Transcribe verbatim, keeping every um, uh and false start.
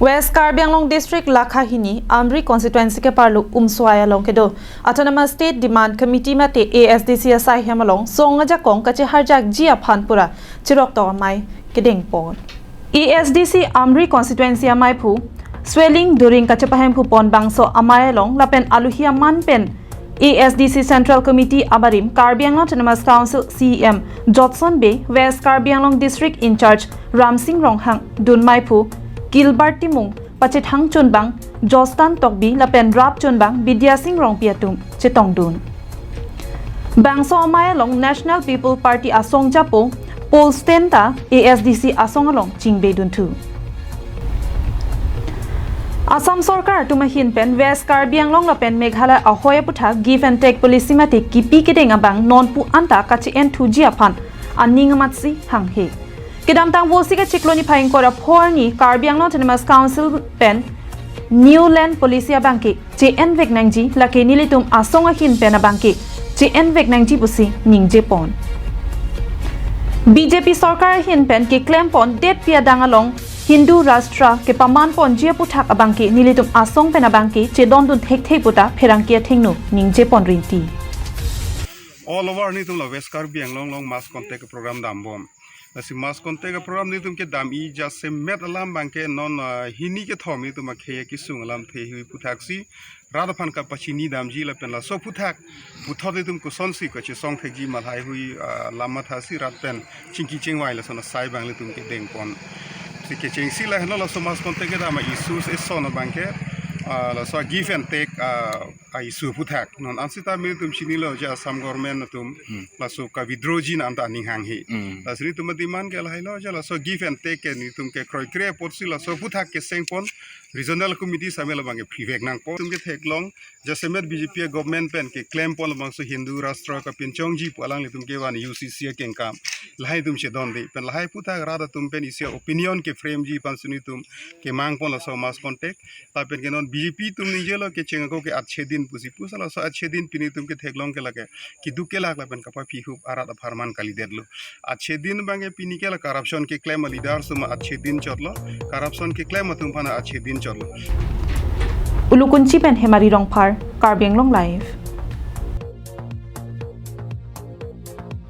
West Karbi Anglong District Lakha Hini Amri Constituency keparlo Umswai along kedo Autonomous State Demand Committee mate A S D C asai hem along song ajakong kacheharjakji aphan pura chiroktok amei kedengpon. A S D C Amri Constituency amei phu Swelling Doring kachepahemphu pon bangso amei along lapen aluhi aman pen A S D C Central Committee abarim Karbi Anglong Autonomous Council C E M Jotson Bey, West Karbi Anglong District in-charge Ramsing Ronghang, dunmei phu Gilbert Timung, pachethang chunbang Jostan Tokbi lapen rap chunbang Bidya Sing Rongpi atum chetongdun. Bangso amei along National People Party asong japo Paul Sten ta A S D C asong along chingbedunthu. Assam Sorkar atum ahin pen West Karbi Anglong lapen Meghalaya ahoi aputhak give and take policy mate kipi kedeng abang nonpu anta kache-enthuji aphan aning amatsi hanghe. Kedamtang Vosik achiklo niphai ingkoi ra pho arni Karbi Anglong Autonomous Council pen New Land Policy abangke che-envek nangji, lake nelitum asong ahin pen abangke che-envek nangji pusi ningjepon. B J P Sorkar ahin pen keklempon detpi adang along Hindu Rashtra kepamanponji aputhak abangke nelitum asong pen abangke chedondun thekthe puta pherangke athengno ningjepon rinti. All over nelitum la West Karbi Anglong along mass contact program dambom. Lasi mass contact program nelitum kedam-i jasemet alam abangke non, ah, hini kethom nelitum akhei kesung alamthe hui aputhaksi rat aphan kapachini damji lapen laso aputhak puthot nelitum kosonsi kachesong thekji ma lahai hui, ah, alam mathasi rat pen chingki chingvai lason asai abang nelitum kedengpon. Si kechengsi lahenlo laso mass contact kedam a-issues eson abangke, ah, laso give and take, ah, a-issue aputhak. Non ansita nelitum chinilo je Assam government atum Hmm. laso ka-withdrawji na anta aning hanghe. Hmm. Lasi nelitum a-demand ke lahailo je laso give and take ke nelitum kekroikre apotsi laso aputhak kesengpon regional committee samel abangke prevek nangpo. Nelitum ketheklong jasemet B J P government pen keklempon labangso Hindu Rashtra kapinchongji pu alanglitum kevan U C C akengkam. Lahai atum chedonde. Pen lahai aputhak rat atum pen isi opinion keframeji aphansi nelitum kemangpon laso mass contact. Lapen ke non B J P atum ningjelo kecheng ako ke achhe din pusi pusi laso achhe din pini nelitum ketheklong ke lake keduk kelak lapen kapaphihup arat apharman kalidetlo. Achhe din abangke pini ke la corruption keklem a-leader atum achhe din chotlo. Corruption keklem atum aphan achhe din chotlo. Ulukunchi pen Hemari Rongphar, Karbi Anglong Live.